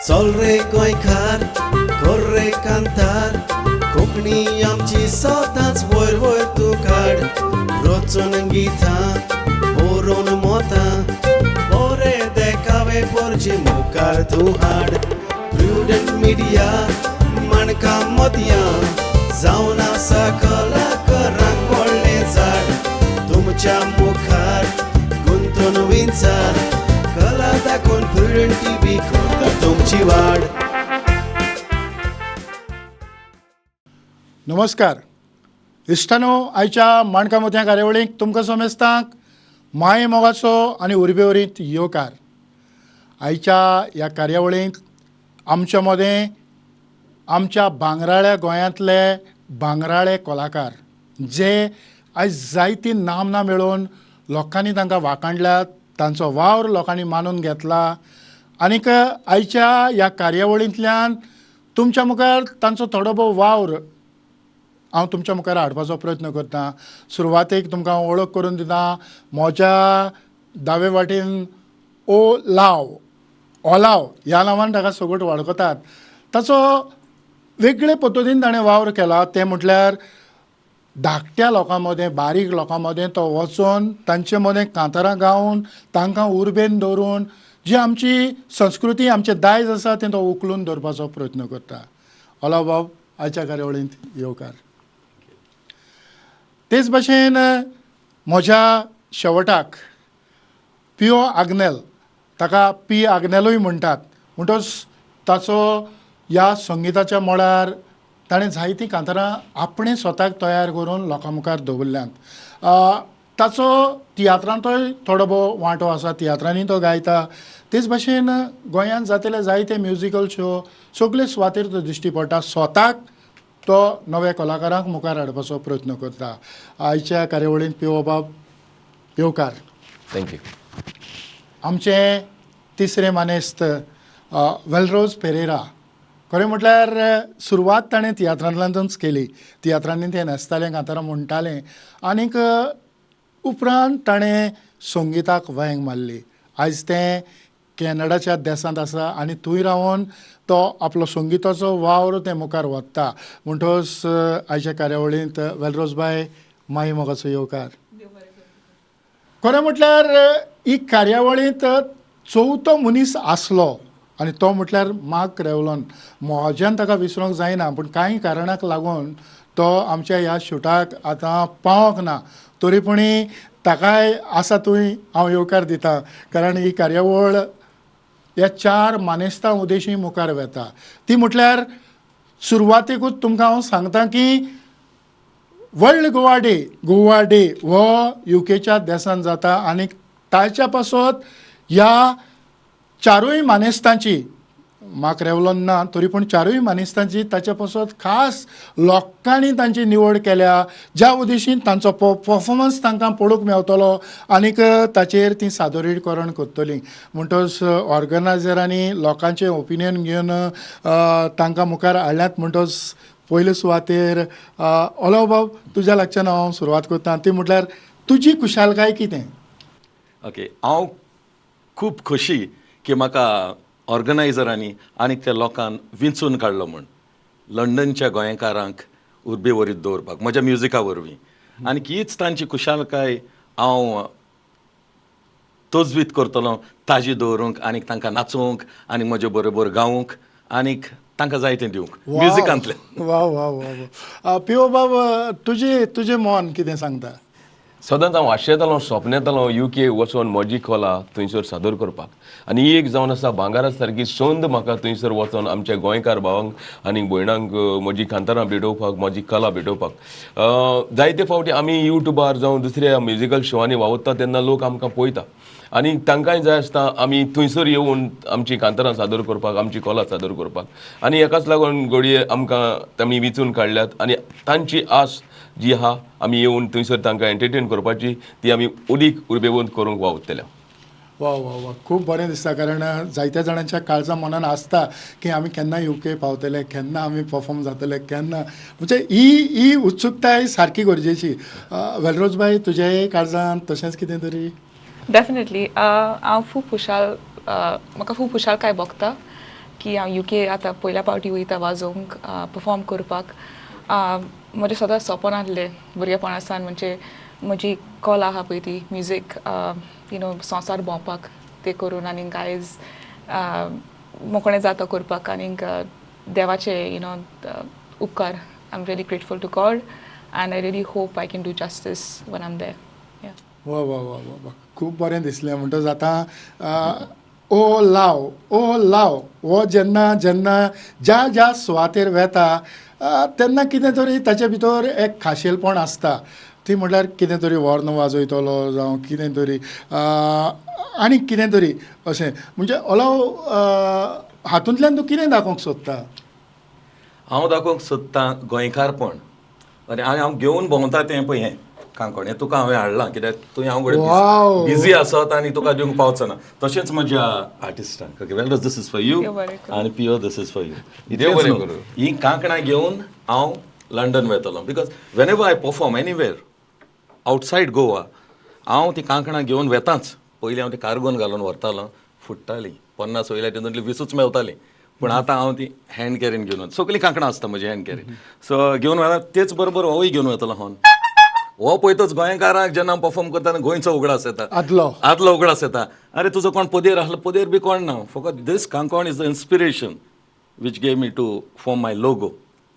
चल रे गोंयकार, कर रे कांतार, कोंकणी आमची सदांच वयर वयर तूं काड. रचून गितां बरोवन मोतां, बरे देखावे पोरचे मुखार तूं हाड. प्रुडंट मिडिया माणकां मोतयां जावन आसा कलाकारांक व्हडलें झाड. तुमच्या मुखार गुंतून विंचार, कला दाखोवन प्रुडंट टीव्ही करता तुमची वाड. नमस्कार इश्टानो, आयच्या माणका मोतयां कार्यावळीक तुमकां समेस्तांक माये मोगाचो आनी उर्बेवरीत येवकार. आयच्या ह्या कार्यावळींत आमच्या मदें आमच्या भांगराळ्या गोंयांतले भांगराळे कलाकार जे आयज जायती नामना मेळोवन लोकांनी तांकां वाखाणल्यात, तांचो वावर लोकांनी मानून घेतला आनीक आयच्या ह्या कार्यावळींतल्यान तुमच्या मुखार तांचो थोडो भोव वावर हांव तुमच्या मुखार हाडपाचो प्रयत्न करतां. सुरवातेक तुमकां हांव वळख करून दिता. म्हज्या दावे वाटेन ओ लाव ओलाव ह्या नांवान ताका सगट वळखतात. ताचो वेगळे पद्दतीन ताणें वावर केला तें म्हटल्यार धाकट्या लोकां मदें, बारीक लोकां मदें तो वचोन तांचे मदें कांतारां गावन तांकां उर्बेन दवरून जी आमची संस्कृती, आमचें दायज आसा तें तो उखलून दवरपाचो प्रयत्न करता. ओलाव बाब, आयच्या कार्यावळींत येवकार. तेच भशेन म्हज्या शेवटाक पियो आग्नेल, ताका पी आग्नेलूय म्हणटात, म्हणटच ताचो ह्या संगिताच्या मळार ताणें जायतीं कांतारां आपणें स्वताक तयार करून लोकां मुखार दवरल्यांत. ताचो तियात्रांतूय थोडो भोव वांटो आसा, तियात्रांनी तो गायता. तेच भशेन गोंयांत जातले जायते म्युजिकल शो सगळे सुवातेर तो दिश्टी पडटा. स्वताक तो नव्या कलाकारांक मुखार हाडपाचो प्रयत्न करता. आयच्या कार्यावळींत पियो बाब येवकार. Thank you. आमचें तिसरें मानेस्त वेलरोज पेरेरा. खरें म्हटल्यार सुरवात ताणें तियात्रांतल्यानच केली. तियात्रांनी तें न्हेसतालें, कांतारां म्हणटालें आनीक उपरांत ताणें संगिताक वेंग मारली. आयज तें कॅनडाच्या देसांत आसा आनी थंय रावन तो आपलो संगिताचो वावर तें मुखार व्हरता. म्हणटच आयच्या कार्यावळींत वेलरोज बाय माई मोगाचो येवकार. खरें म्हटल्यार ही कार्यावळींत चवथो मनीस आसलो आनी तो म्हटल्यार मार्क रेवलोन. म्हज्यान ताका विसरूंक जायना, पूण कांय कारणाक लागून तो आमच्या ह्या शुटाक आतां पावोंक ना. तरी पूण ताकाय आसा थंय हांव येवकार दिता, कारण ही कार्यावळ ह्या चार मानेस्तां उद्देशी मुखार वेता. ती म्हटल्यार सुरवातेकूच तुमकां हांव सांगता की world Goa day, Goa day हो युकेच्या देसांत जाता आनी ताच्या पासत ह्या चारूय मानेस्तांची, मार्क रेवलोन ना तरी पूण चारूय मानेस्तांची ताच्या पासत खास लोकांनी तांची निवड केल्या, ज्या उद्देशीन तांचो परफॉर्मन्स तांकां पळोवंक मेवतलो आनीक ताचेर ती सादरीकरण करतलीं. म्हणटच ऑर्गनायझरांनी लोकांचें ओपिनियन घेवन तांकां मुखार हाडल्यात. म्हणटच पयले सुवातेर ओलाव बाब तुज्या लागच्यान हांव सुरवात करता, ती म्हटल्यार तुजी खुशालकाय कितें? ओके, हांव खूब खोशी की म्हाका ऑर्गनायझरांनी आनी त्या लोकांक विंचून काडलो म्हूण लंडनच्या गोंयकारांक उर्बेवरीत दवरपाक म्हज्या म्युजिका वरवीं. आनी हीच तांची खुशालकाय हांव तजवीत करतलो, ताजी दवरूंक आनी तांकां नाचोवंक आनी म्हजे बरोबर गावूंक आनीक तांकां जाय तें दिवंक म्युजिकांतलें. वा वा वा वा. पियो बाब, तुजें तुजें मन कितें सांगता? सदांच हांव आशेतालो, स्वप्नेतालो युके वचोन म्हजी कला थंयसर सादर करपाक. आनी ही एक जावन आसा भांगरा सारकी संद म्हाका थंयसर वचोन आमच्या गोंयकार भावांक आनी भयणांक म्हजी कांतारां भेटोवपाक, म्हजी कला भेटोवपाक. जायते फावटी आमी युट्यूबार जावं दुसऱ्या म्युजिकल शोवांनी वावुरता तेन्ना लोक आमकां पळयता आनी तांकांय जाय आसता आमी थंयसर येवन आमची कांतारां सादर करपाक, आमची कला सादर करपाक. आनी हेकाच लागून घडये आमकां तांणी विंचून काडल्यात आनी तांची आस जी आहा आमी येवन थंयसर तांकां एंटरटेन करपाची ती आमी अदीक उर्बेवंत करूंक वावुरतले. वा वा वा, खूब बरें दिसता, कारण जायत्या जाणांच्या काळजा मनान आसता की आमी केन्ना युके पावतले, केन्ना आमी परफॉर्म जातले, केन्ना, म्हणजे ही ही उत्सुकताय सारकी गरजेची. वेलरोज बाय, तुज्याय काळजान तशेंच कितें तरी? डेफिनेटली. हांव खूब खुशाल, म्हाका खूब खुशालकाय भोगता की हांव युके आतां पयल्या पावटी वयता वाजोवंक, परफॉर्म करपाक. म्हजें सदांच सपन आसलें भुरगेपणा सावन, म्हणजे म्हजी कला आहा पळय ती म्युजीक, you know, संवसार भोंवपाक तें करून आनीक आयज मोकळें जाता करपाक आनीक देवाचे you know उपकार. I am really grateful to God and I really hope I can do justice when I am there. वा वा वा वा वा, खूब बरें दिसलें. म्हणटच आतां ओ लाव ओ लाव हो जेन्ना जेन्ना ज्या ज्या सुवातेर वेता तेन्ना कितें तरी ताचे भितर एक खाशेलपण आसता. ती म्हटल्यार कितें तरी हॉर्न वाजयतलो जावं कितें तरी आनी कितें तरी अशें, म्हणजे ओलाव हातूंतल्यान तूं कितें दाखोवंक सोदता? हांव दाखोवंक सोदतां गोंयकारपण. आनी हांव घेवन भोंवता तें पळय हें कांकण हें तुका हांवें हाडलां कित्याक तुवें हांव कडेन बिजी आसत आनी तुका दिवंक पावचो ना. तशेंच म्हज्या आर्टिस्टांक, okay, well this is for you आनी पियो this is for you. ही कांकणां घेवन हांव लंडन वयतलो because whenever I perform anywhere outside Goa हांव ती कांकणां घेवन वेताच. पयलीं हांव ती कार्गोन घालून व्हरतालो, फुट्टाली 50 वयल्या तितूंतली 20ूच मेवताली, पूण आतां हांव ती हँड कॅरीन घेवन सगळीं कांकणां आसता म्हजी हँड कॅरीन, सो घेवन वता. तेच बरोबर होवूय घेवन वतलो हांव. हो पळयतच गोंयकारांक जेन्ना परफॉर्म करता गोंयचो उगडास येता, आदलो उगडास येता. अरे तुजो कोण पदेर आसलो, पदेर बी कोण ना, फकत this Canacona is the inspiration which gave me to form my logo.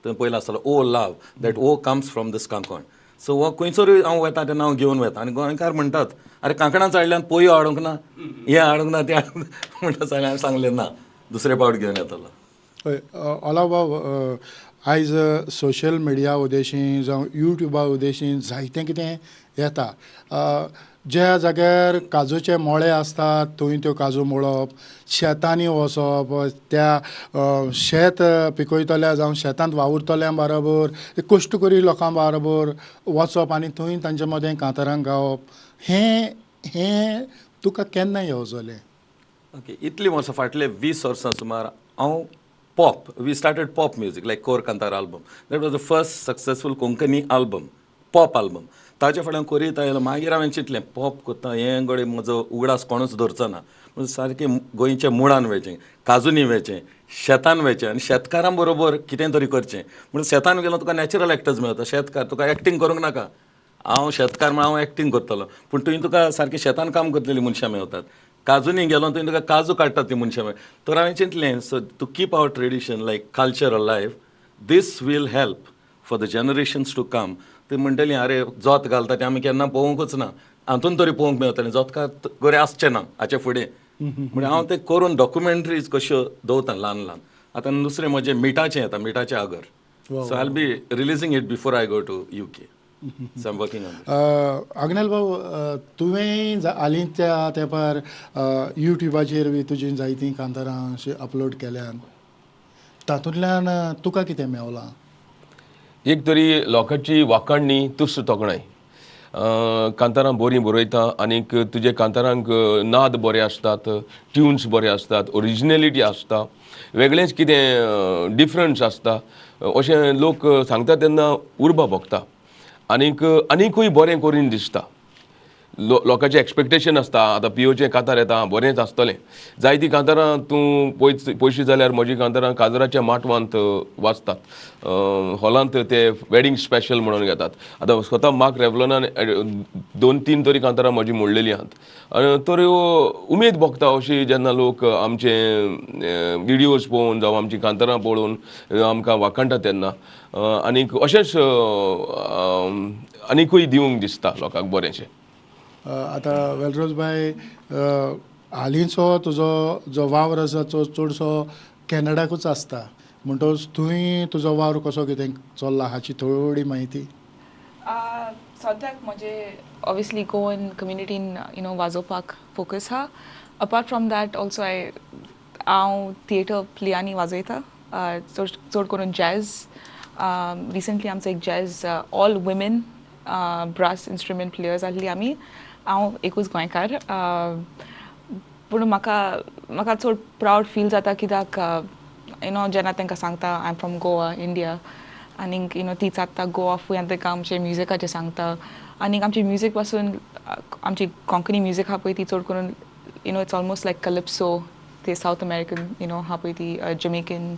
तुवें पयलो आसतलो O love, that O comes from this Canacona. So हो खंयसरूय हांव वता तेन्ना हांव घेवन वता आनी गोंयकार म्हणटात अरे कांकणांच हाडल्यान पोयो हाडूंक ना, हें हाडूंक ना, तें हाडूंक ना. म्हणटा हांवें सांगलें ना, दुसरे पावट घेवन येतलो. हय ओलाव बाब, आयज सोशल मिडिया उद्देशी जावं युट्युबा उद्देशी जायतें कितें येता. ज्या जाग्यार काजूचे मळे आसतात थंय त्यो काजू मळप, शेतांनी वचप, त्या शेत पिकयतल्या जावं शेतांत वावुरतल्या बरोबर कश्टकरी लोकां बरोबर वचप आनी थंय तांचे मदें कांतारां गावप, हें हें तुका केन्ना येवजलें? ओके, इतलीं वर्सां फाटले 20 वर्सां सुमार हांव pop, we started pop music like Kor Kantar album, that was the first successful Konkani album, pop album. ताजे फाटल्यान करीत आयलो. मागीर हांवें चिंतलें पॉप करता हें गडे म्हजो उगडास कोणूच धरचो ना, म्हणून सारकें गोंयच्या मुळान वयचें, काजूनी वयचें, शेतान वयचें आनी शेतकारां बरोबर कितें तरी करचें. म्हणून शेतान गेलो तुका नॅचरल एक्टर्स मेळटा, शेतकार तुका एक्टींग करूंक नाका, हांव शेतकार म्हण हांव एक्टींग करतलो, पूण तुवें तुका सारकें शेतान काम करतलीं मनशां मेवतात. काजूनी गेलो तुवें तुका काजू काडटात ती मनशां मेळ. तर हांवें चिंतलें so to keep our tradition like culture alive, this will help for the generations to come. ती म्हणटली अरे जोत घालता तें आमी केन्ना पळोवंकूच ना, हातून तरी पळोवंक मेळटलें, जोतकार बरें आसचें ना हाचे फुडें. म्हणजे हांव तें करून डॉक्युमेंट्रीज कश्यो दवरता ल्हान ल्हान. आतां दुसरें म्हजें मिठाचें येता, मिठाचें Agar, so I will be releasing it before I go to UK. So I am working on it. Agnel भाऊ, तुवें हालीं त्या तेंपार युट्युबाचेर बी तुजीं जायतीं कांतारां अशीं अपलोड केल्यान, तातूंतल्यान तुका कितें मेवलां? एक तरी लोकांची वाखाणणी, तुस्त तोखणाय, कांतारां बरीं बरयता आनीक तुजे कांतारांक नाद बरे आसतात, ट्युन्स बरे आसतात, ओरिजिनलिटी आसता, वेगळेंच कितें डिफरन्स आसता अशें लोक सांगता तेन्ना उर्बा भोगता आनीक आनीकूय बरें करीन दिसता. लोकांचें एक्सपेक्टेशन आसता आतां पियोचें कांतार येता बरेंच आसतलें. जायतीं कांतारां तूं पयशी जाल्यार म्हजीं कांतारां काजराच्या माटवांत वाजतात, हॉलांत ते वेडींग स्पेशल म्हणून घेतात. आतां स्वता मार्क रेवलनान 2-3 तरी कांतारां म्हजीं मोडलेलीं आहात. तर उमेद भोगता अशी जेन्ना लोक आमचे विडियोज पळोवन जावं आमचीं कांतारां पळोवन आमकां वाखाणटा तेन्ना आनीक अशेंच आनीकूय दिवंक दिसता लोकांक बरेंशें. आतां वेलरोज भाई, हालींचो तुजो जो वावर आसा तो चडसो कॅनडाकूच आसता, म्हणटकच थंय तुजो वावर कसो कितें चल्ला हाची थोडी म्हायती. सद्याक म्हजे ऑब्वियसली गोवन कम्युनिटीन you know वाजोवपाक फोकस आहा. Apart from that also I हांव थिएटर प्लेयांनी वाजयता, चड करून जॅझ. रिसंटली आमचो एक jazz all women brass instrument players आहली आमी. हांव एकूच गोंयकार, पूण म्हाका म्हाका चड प्रावड फील जाता कित्याक you know जेन्ना तांकां सांगता I am from Goa India, आनीक you know ती चात्ता गोवा फुडें आनी तांकां आमचें म्युजिकाचें सांगता. आनीक आमचें म्युजीक पासून आमची कोंकणी म्युजीक आहा पळय ती चड करून you know it's almost like calypso, ते सावथ अमेरिकन you know आहा पळय ती Jamaican.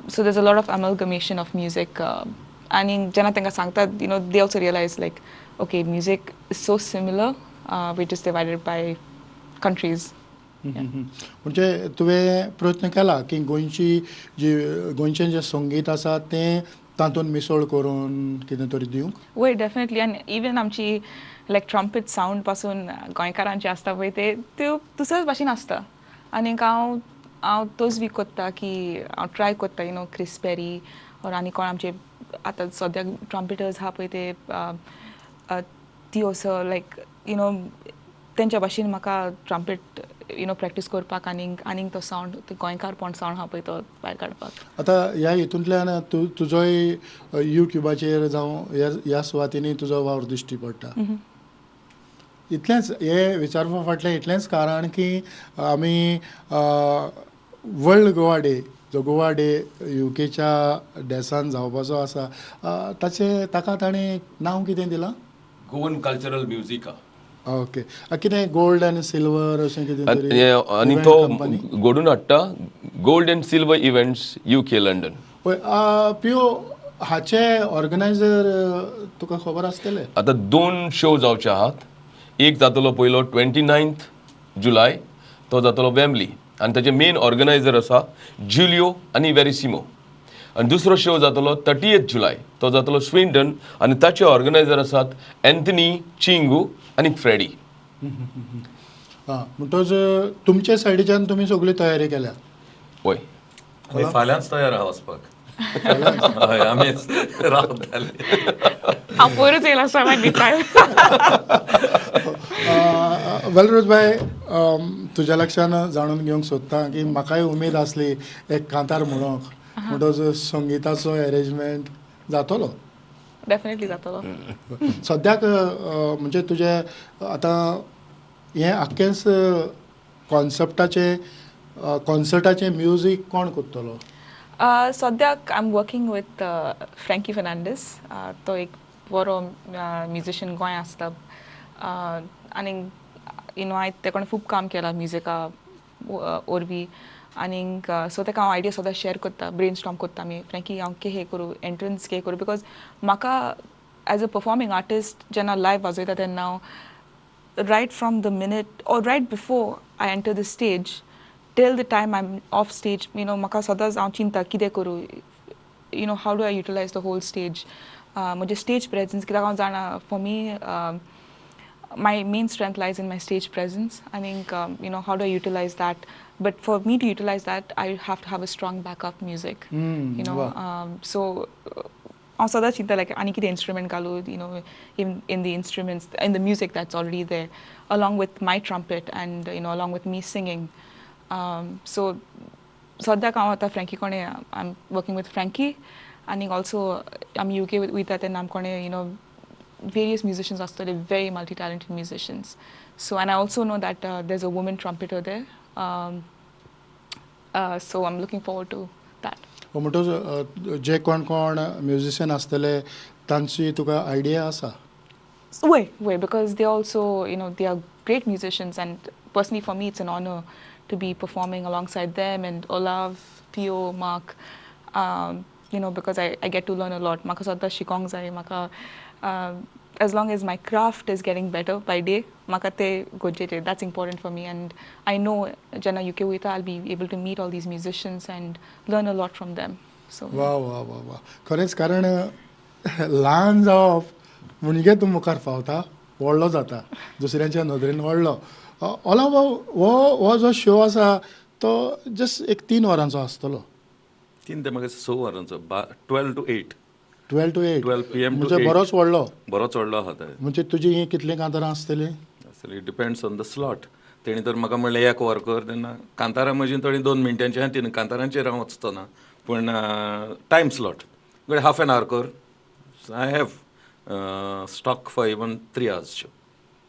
So there's a lot of amalgamation of music, आनी जेन्ना तांकां सांगता, they also realize like, okay, music is so similar, we just divided by countries. म्हणजे तुवें प्रयत्न केला की गोंयची जी गोंयचें जें संगीत आसा तें तातूंत मिसळ करून कितें तरी दिवंक? वय, डेफिनेटली. आनी इवन आमची लायक ट्रम्पेट सावंड पासून गोंयकारांचे आसता पळय ते, त्यो दुसऱ्याच भाशेन आसता. आनीक हांव तोच बी कोत्ता की हांव ट्राय कोत्ता, you know Chris peri or आनी कोण आमचे आतां सद्याक ट्रम्पेटर्स आहा पळय ते, ती असो लायक you know तेंच्या भाशेन म्हाका ट्रम्पेट you know practice करपाक आनीक आनीक तो सावंड, गोंयकारपण सावंड आहा पळय तो भायर काडपाक. आतां ह्या हितूंतल्यान तूं तुजोय युट्युबाचेर जावं ह्या सुवातींनी तुजो वावर दिश्टी पडटा. इतलेंच हें विचारपा फाटलें इतलेंच कारण की आमी वर्ल्ड गोवा डे, जो गोवा डे युकेच्या देसान जावपाचो आसा, ताचें ताका ताणें नांव कितें दिलां? Goan cultural Musica. ओके, कितें गोल्ड आनी सिल्वर अशें कितें तरी? आनी तो घडून हाडटा gold and silver events UK London. पळय पियो, हाचे ऑर्गनायझर तुका खबर आसतलें? आतां दोन शो जावचे आहात. एक जातलो पयलो 29 जुलय, तो जातलो वेम्बली आनी ताचे मेन ऑर्गनायझर आसा जुलियो आनी वेरिसिमो. आनी दुसरो शो जातलो 30 जुलय, तो जातलो स्विंडन आनी ताचे ऑर्गनायझर आसात एन्थनी चिंगू आनी फ्रेडी. आं, म्हणटच तुमचे सायडीच्यान तुमी सगळी तयारी केल्या? वय. आमी फाल्यांच तयार आहा वचपाक. हय, आमी रावताले. हांव पयरूच येयला सो मागीर. वेलरोज भाई, तुज्या लक्षान जाणून घेवंक सोदता की म्हाकाय उमेद आसली एक कांतार म्हणूंक, म्हणटच संगिताचो एरेंजमेंट जातलो? डेफिनेटली जातलो. सद्याक म्हणजे तुजें आतां हें आख्खेंच कॉन्सर्टाचें कॉन्सर्टाचें म्युजीक कोण करतलो? सद्याक I am working with Frankie Fernandes. तो एक बरो म्युजिशियन गोंय आसता आनी you know हांवें ते कोणें खूब काम केलां म्युजिका वरवीं. आनीक सो ताका हांव आयडिया सदां शेअर करता, ब्रेन स्टॉर्म करता आमी. फ्रँकी, हांव कितें करूं, एंट्रन्स कितें करूं? Because म्हाका एज अ परफॉर्मींग आर्टिस्ट जेन्ना लायव वाजयता तेन्ना हांव right from the minute or right before I enter the stage till the time I'm off stage, म्हाका सदांच हांव चिंता कितें करूं, how do I utilize the whole stage, म्हजें स्टेज प्रेजन्स. कित्याक हांव जाणा, for me my main strength lies in my stage presence. आनीक how do I utilize that? But for me to utilize that, I have to have a strong backup music. So हांव सदांच चिंता लायक आनी कितें instrument घालूं in the instruments, in the music that's already there, along with my trumpet and along with me singing. So सद्याक हांव आतां फ्रँकी कोणे, I am working with Frankie. आनी ऑल्सो आमी युके वयता तेन्ना आम कोणे you know various musicians आसतले, very multi-talented musicians. So, and I also know that there's a woman trumpeter there. So I'm looking forward to that. म्हणटच जे कोण कोण musician आसतले तांची तुका आयडिया आसा? वय वय, because they also, they are great musicians, and personally for me it's an honor to be performing alongside them and Olav, Pio, Mark, because I get to learn a lot. म्हाका सदां शिकोंक जाय. म्हाका as long as my craft is getting better by day, म्हाका ते गरजेचें. That's important for me, and I know जेन्ना UK वयता, I'll be able to meet all these musicians and learn a lot from them. So वा वा वा वा, खरेंच. कारण ल्हान जावप म्हणजे तूं मुखार पावता, व्हडलो जाता, दुसऱ्यांच्या नदरेन व्हडलो. ओलाव भाऊ, हो जो शो आसा तो जस्ट एक 3 वरांचो आसतलो? 3 ते म्हाका 6 वरांचो, 12 to 8. 12 to 8. 12 PM. म्हणजे बरोच व्हडलो. बरोच व्हडलो आहा ते. म्हणजे तुजी ही कितलीं कांतारां आसतलीं? It depends on the slot. तेणी तर म्हाका म्हणलें एक वर कर, तेन्ना कांतारां म्हजीं थोडीं 2 मिनटांची आहा, तीन कांतारांचेर हांव वचचो ना, पूण टायम स्लॉट म्हणजे हाफ एन our कर. I have stock for even 3 hours show.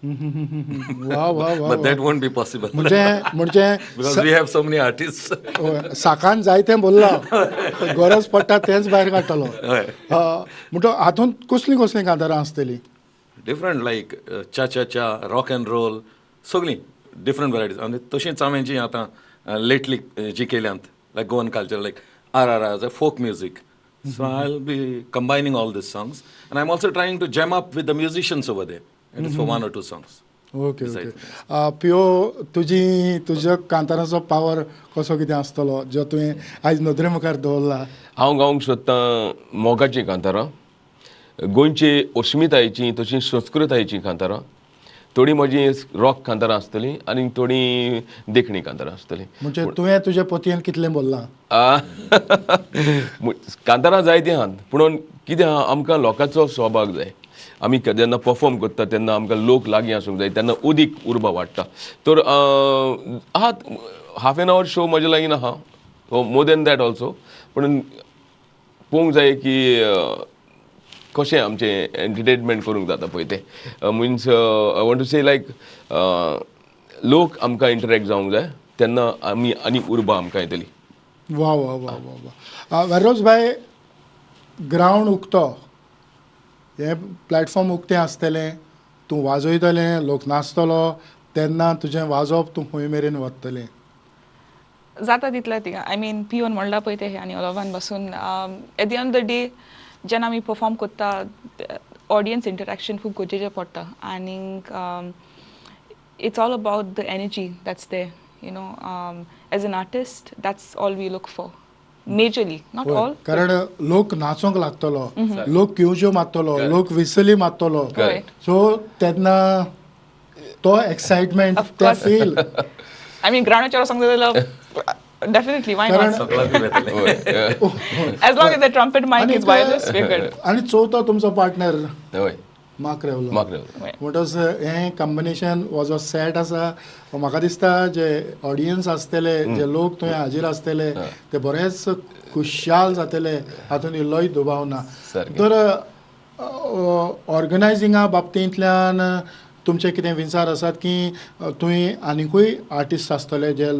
वा वा वा! But that won't be possible. म्हणजे म्हणजे Because we have so many artists. साकान जायतें बोल्ला, गरज पडटा तेंच भायर काडटलो. हय. म्हणटो हातूंत कसलीं कसलीं कांतारां आसतलीं? Different, like cha cha cha, rock and roll, सगळीं डिफरंट व्हरायटीज. आनी तशींच हांवें जी आतां लेटली जी केल्यांत like Goan culture like R R R folk music. So I will be combining all these songs and I am also trying to jam up with the musicians over there it is for 1 or 2 songs. Okay okay. Pio, तुजी तुज्या कांताराचो power कसो कितें आसतलो जो तुवें आयज नदरे मुखार दवरला? हांव गावंक सोदतां मोगाचीं कांतारां, गोंयचे अस्मितायेचीं तशीं संस्कृतायेचीं कांतारां, थोडीं म्हजीं रॉक कांतारां आसतलीं आनी थोडीं देखणी कांतारां आसतलीं. म्हणजे तुवें तुज्या पोतयेन कितलें बोल्लां? कांतारां जायतीं आहात, पूण कितें आहा आमकां लोकांचो सहभाग जाय. आमी जेन्ना परफॉर्म करता तेन्ना आमकां लोक लागीं आसूंक जाय, तेन्ना अदीक उर्बा वाडटा. तर आहात हाफ एन our show म्हजे लागीं आहा, मोर देन that also, पूण पळोवंक जाय की कशें आमचें एंटरटेनमेंट करूंक जाता पळय तें. Means I want to say like लोक आमकां इंटरेक्ट जावंक जाय, तेन्ना आमी आनी उर्बा आमकां येतली. वा वा वा वा वा. वेरोज भाई, ग्रावंड उक्तो, हें प्लॅटफॉर्म उक्तें आसतलें, तूं वाजयतलें, लोक नाचतलो, तेन्ना तुजें वाजोवप तूं खंय मेरेन वतलें? जाता तितलें थिंगा. I mean पियोन म्हणलां पळय तें आनी ओलोवान बसून at the end of the day जेन्ना आमी परफॉर्म करता ऑडियन्स इंटरेक्शन खूब गरजेचें पडटा आनीक it's all about the energy that's there, you know, as an artist that's all we look for majorly, not all. कारण लोक नाचोंक लागतलो, लोक किवच्यो मारतलो, लोक विसली मारतलो, सो तेन्ना तो एक्सायटमेंट, ते फील. I mean ग्रावंडाचेर वचोंक जाय जाल्यार definitely, why not? As long as the trumpet mic is wireless, we're good. आनी चवथो तुमचो पार्टनर मार्क रेवलो, म्हणटच हें कॉम्बिनेशन हो जो सेट आसा म्हाका दिसता जे ऑडियन्स आसतले, जे लोक थंय हाजीर आसतले ते बरेच खुशाल जातले, हातूंत इल्लोय दुबाव ना. तर ऑर्गनायजिंगा बाबतींतल्यान तुमचे कितें विचार आसात की तुवें आनिकूय आर्टिस्ट आसतले जे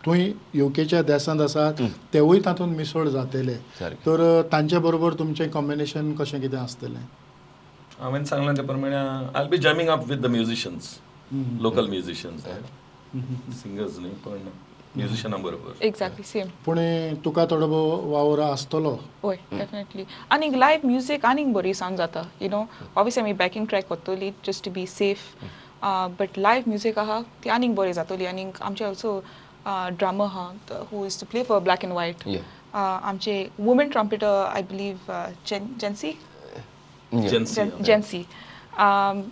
थंय युकेच्या देशांत आसात तेवूय तातूंत मिसळ जातले, तर तांचे बरोबर तुमचें कॉम्बिनेशन कशें कितें आसतलें? हांवें सांगलां ते प्रमाणे I be jamming up with the musicians, local musicians, singers न्ही पण म्युजिशना बरोबर. Exactly same. पूण तुका थोडो भोव वावर आसतलो? हय, डेफिनेटली. आनीक लायव्ह म्युजीक आनीक बरी सावंड जाता, you know. Obviously आमी बॅकिंग ट्रॅक करतली just to be safe, but live music आहा ती आनीक बरी जातली. आनीक आमचे ऑल्सो ड्रमर हा who is to play for black and white, आमचे woman trumpeter I believe Jency, Jency,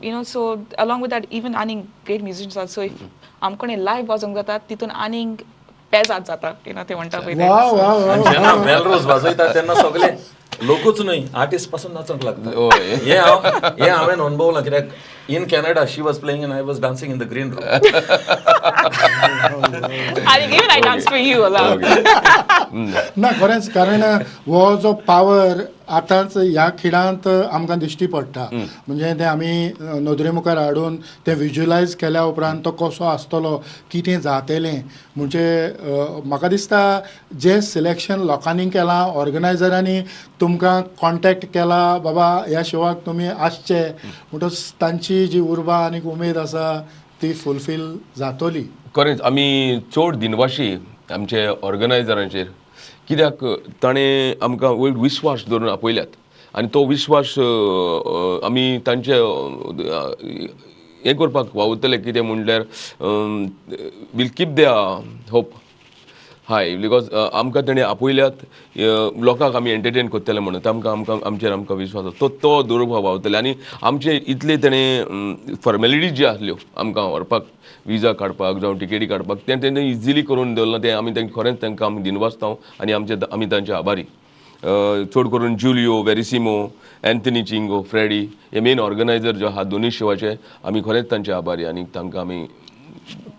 you know. So along with that even आनीक great musicians also, if आमकोणे live वाजोवंक जाता तितून आनीक पेजाद जाता, you know, ते म्हणटा पळय. जेन्ना वेलरोज वाजयता तेन्ना सगळे लोकूच न्हय आर्टिस्ट पासून नाचोंक लागता. हें हांवें अणभवलां, कित्याक in Canada she was playing and I was dancing in the green room. आनी even I dance for you alone. ना खरेंच, कारण हो जो पावर आतांच ह्या खिणांत आमकां दिश्टी पडटा, म्हणजे तें आमी नदरे मुखार हाडून तें विज्युलायज केल्या उपरांत तो कसो आसतलो, कितें जातलें, म्हणजे म्हाका दिसता जें सिलेक्शन लोकांनी केलां, ऑर्गनायजरांनी तुमकां कॉन्टेक्ट केला बाबा ह्या शोवाक तुमी आसचे, म्हणटच तांची जी उर्बा आनी उमेद आसा ती फुलफील जातली. खरेंच आमी चड दिनवाशी आमचे ऑर्गनायजरांचेर, कित्याक ताणें आमकां वयर विश्वास दवरून आपयल्यात आनी तो विश्वास आमी तांचे हें करपाक वावुरतले. कितें म्हणल्यार we'll keep the hope high, because आमकां तेणें आपयल्यात, लोकांक आमी एंटरटेन करतले म्हणून तांकां आमकां आमचेर आमकां विश्वास आसा, तो दवरपाक वावुरतले. आनी आमचे इतले तेणें फॉर्मेलिटीज ज्यो आसल्यो आमकां व्हरपाक, विजा काडपाक जावं टिकेटी काडपाक, तें तेणें इजिली करून दवरलां. तें आमी तेंकां खरेंच तांकां आमी दिनवासता आनी आमचे आमी तांचे आभारी. चड करून जुलियो वेरिसिमो, एंथनी चिंगो, फ्रेडी हे मेन ऑर्गनायजर जे आहा दोनूय शोवाचे, आमी खरेंच तांचे आभारी आनी तांकां आमी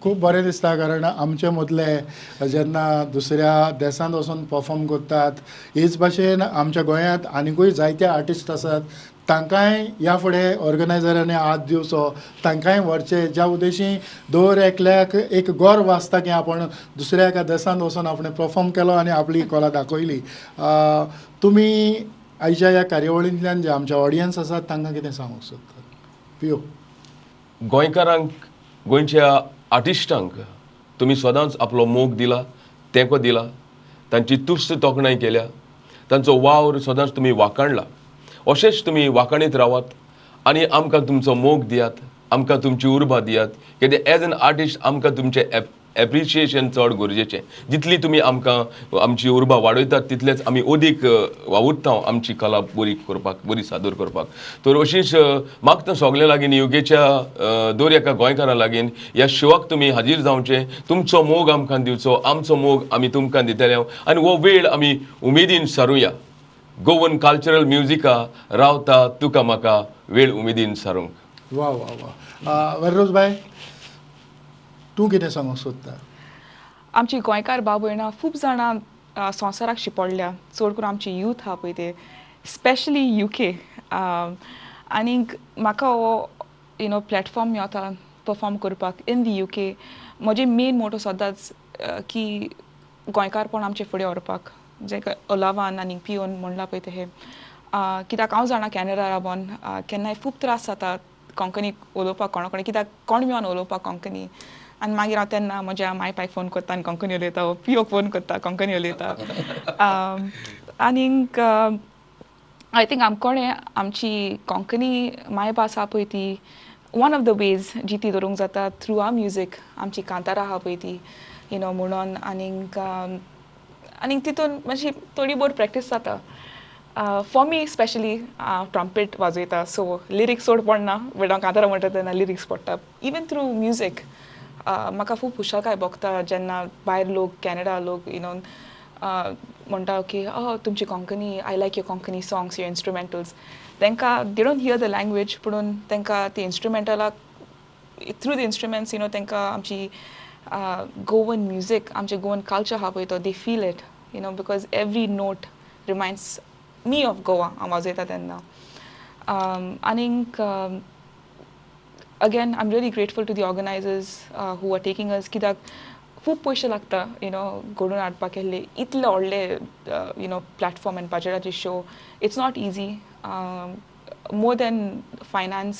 खूब बरें दिसता. कारण आमचे मदले जेन्ना दुसऱ्या देशांत वचून परफॉर्म करतात, हेच भाशेन आमच्या गोंयांत आनिकूय जायते आर्टिस्ट आसात, तांकांय ह्या फुडें ऑर्गनायजरांनी हात दिवचो, तांकांय व्हरचें, ज्या उद्देशी दर एकल्याक एक गर्व आसता की आपण दुसऱ्या एका देशांत वचून आपणें परफॉर्म केलो आनी आपली कला दाखयली. तुमी आयच्या ह्या कार्यावळींतल्यान जे आमचे ऑडियन्स आसात तांकां कितें सांगूंक सोदतात? पियो. गोंयकारांक, गोंयच्या आर्टिस्टांक तुमी सदांच आपलो मोग दिला, तेंको दिला, तांची तुस्त तोखणाय केल्या, तांचो वावर सदांच तुमी वाखाणला. अशेंच तुमी वाखाणीत रावात आनी आमकां तुमचो मोग दियात, आमकां तुमची उर्बा दियात. कित्याक एज एन आर्टिस्ट आमकां तुमचें एप्रिशिएशन चड गरजेचें. जितली तुमी आमकां आमची उर्बा वाडयतात तितलेच आमी अदीक वावुरता आमची कला बरी करपाक, बरी सादर करपाक. तर अशीच मागता सगल्या लागीं, युकेच्या दर एका गोंयकारा लागीं, ह्या शोवाक तुमी हाजीर जावचें, तुमचो मोग आमकां दिवचो, आमचो मोग आमी तुमकां दितले आनी हो वेळ आमी उमेदीन सारुया. गोवन कल्चरल म्युजिका रावता तुका म्हाका वेळ उमेदीन सारूंक. वा वा वा. वेलरोज बाय, तूं कितें सांगूंक सोदता? आमची गोंयकार भाव भयणां खूब जाणां संवसाराक शिंपडल्या, चड करून आमची यूथ आहा पळय ते, स्पेशली युके. आनीक म्हाका हो you know platform मेवता परफॉर्म करपाक इन the UK. म्हजें मेन मोटो सदांच की गोंयकारपण आमचें फुडें व्हरपाक, जें ओलावान आनी पियोन म्हणलां पळय तें, कित्याक हांव जाणा कॅनडा राबोन केन्नाय खूब त्रास जाता कोंकणी उलोवपाक कोणा कोणी, कित्याक कोण मेळोन उलोवपाक कोंकणी. आनी मागीर हांव तेन्ना म्हज्या माय पायक फोन करता आनी कोंकणी उलयता, पियोक फोन करता कोंकणी उलयता. आनीक I think आमकोणें आमची कोंकणी मायभास आहा पळय ती वन ऑफ the ways जी ती दवरूंक जाता थ्रू our music. आमची कांतारां आहा पळय ती you know म्हणून. आनीक आनीक तितून मातशी थोडी भोव प्रॅक्टीस जाता. फॉर मी स्पेशली ट्रम्पेट वाजयता, सो लिरिक्स चड पडना, बट हांव कांतारां म्हणटा तेन्ना लिरिक्स पडटा. इवन थ्रू म्युजीक म्हाका खूब खुशालकाय भोगता जेन्ना भायर लोक, कॅनडा लोक you know म्हणटा की तुमची Konkani, I like your Konkani songs, your instrumentals. तांकां they don't hear the language, पुणून तांकां ती इन्स्ट्रुमेंटलाक, through the instruments you know तांकां आमची गोवन म्युजीक, आमचें गोवन कल्चर आहा पळय तो they feel it, you know, because every note reminds me of Goa हांव वाजयता तेन्ना. आनीक again I am really grateful to the organisers who are taking us, कित्याक खूब पयशे लागता you know घडोवन हाडपाक केल्ले इतले व्हडले you know platform आनी बजटाचे show. It's not easy, more than finance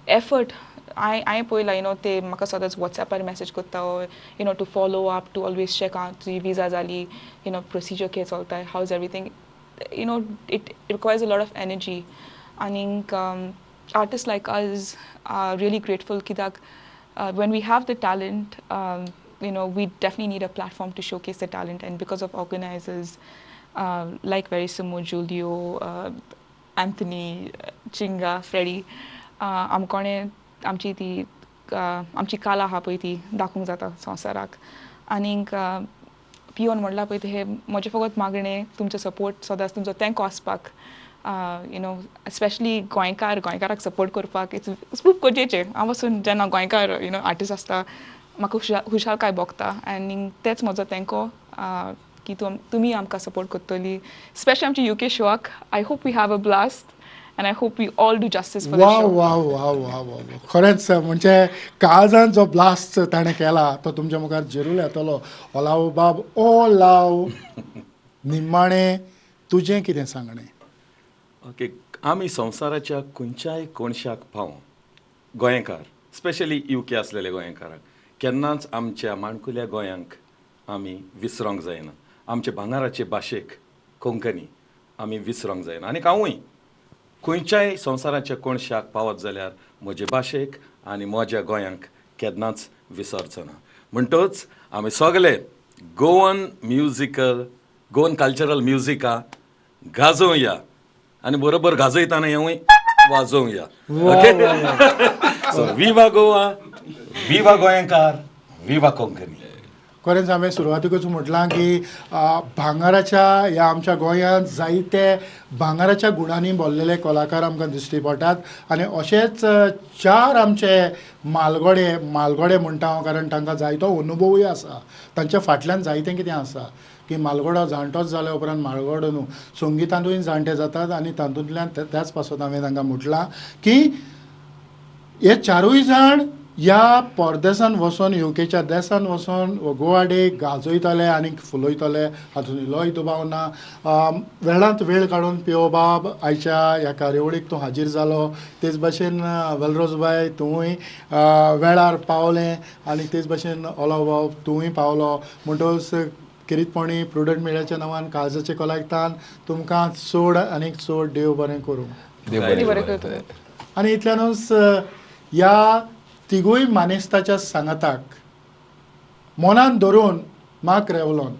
effort. हांवें पळयलां you know ते म्हाका सदांच वॉट्सॅपार मॅसेज करता you know to follow up, to always check तुजी विजा जाली, you know procedure कितें चलता, how is everything, you know it requires a lot of energy. आनीक artists like us are really grateful कित्याक when we have the talent, you know, we definitely need a platform to showcase the talent, and because of organizers like Verissimo, Julio, Anthony, Chinga, Freddy, आमकोणें आमची ती आमची कला आहा पळय ती दाखोवंक जाता संवसाराक. आनीक पियोन म्हणलां पळय तें म्हजें फकत मागणें तुमचो सपोर्ट सदांच, तुमचो तेंको आसपाक you know specially गोंयकार गोंयकाराक सपोर्ट करपाक it's खूब गरजेचें. हांव पासून जेन्ना गोंयकार you know artist आसता म्हाका खुशालकाय भोगता, आनी तेच म्हजो तेंको की तुमी आमकां सपोर्ट करतली, स्पेशली आमच्या UK शोआक. I hope we have a blast and I hope we all do justice for the वा शो. वा वा वा वा वा. खरेंच म्हणजे काळजान जो ब्लास्ट ताणें केला तो तुमच्या मुखार जरूर येतलो. ओलाव बाब, ओलाव, निमाणें तुजें कितें सांगणें? ओके, आमी संवसाराच्या खंयच्याय कोनशाक पावों, गोंयकार स्पेशली युके आसलेले गोंयकारांक केन्नाच आमच्या माणकुल्या गोंयांक आमी विसरोंक जायना. आमचे भांगराचे भाशेक कोंकणी आमी विसरोंक जायना. आनी हांवूय खंयच्याय संवसाराच्या कोनशाक पावत जाल्यार म्हजे भाशेक आनी म्हज्या गोंयांक केन्नाच विसरचो ना. म्हणटच आमी सगले गोवन म्युजिकल, गोवन कल्चरल म्युजिका गाजोवया आनी बरोबर गाजयतना हेंवूय वाजोवया. ओके, सो विवा गोवा, विवा गोंयकार, विवा कोंकणी. खरेंच हांवें सुरवातीकूच म्हटलां की भांगराच्या ह्या आमच्या गोंयांत जायते भांगराच्या गुणांनी भरलेले कलाकार आमकां दिश्टी पडटात आनी अशेच चार आमचे मालगोडे, मालगोडे म्हणटा हांव कारण तांकां जायतो अनुभवूय आसा, तांच्या फाटल्यान जायतें कितें आसा की मालगोडो जाणटोच जाल्या उपरांत मालगोडो न्हू संगितांतूय जाणटे जातात आनी तातूंतल्यान त्याच पासत हांवें तांकां म्हटलां की हे चारूय जाण ह्या परदेसान वचोन, युकेच्या देसान वचोन गोवा डे गाजयतले आनी फुलयतले हातून इल्लोय दुबाव ना. वेळांत वेळ काडून पियो बाब आयच्या ह्या कार्यावळीक तूं हाजीर जालो, तेच भाशेन वेलरोज बाय तुवूय वेळार पावलें आनी तेच भाशेन ओलाव बाब तुवूय पावलो. म्हणटकच खेरीतपणी प्रुडंट मिडियाच्या नांवान काळजाचे कोलायतान तुमकां चड आनीक चड देव बरें करूं. देव बरें बरें करूं. करूं. आनी इतल्यानूच ह्या तिगूय मानेस्ताच्या सांगाताक मनान धरून माक रेवलोन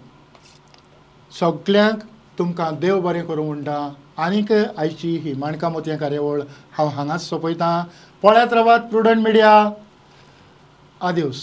सगल्यांक तुमकां देव बरें करूं म्हणटा. आनीक आयची ही माणकां मोतयां कार्यावळ हांव हांगाच सोंपयतां. पळयत रावात प्रुडंट मिडिया. आदिवस.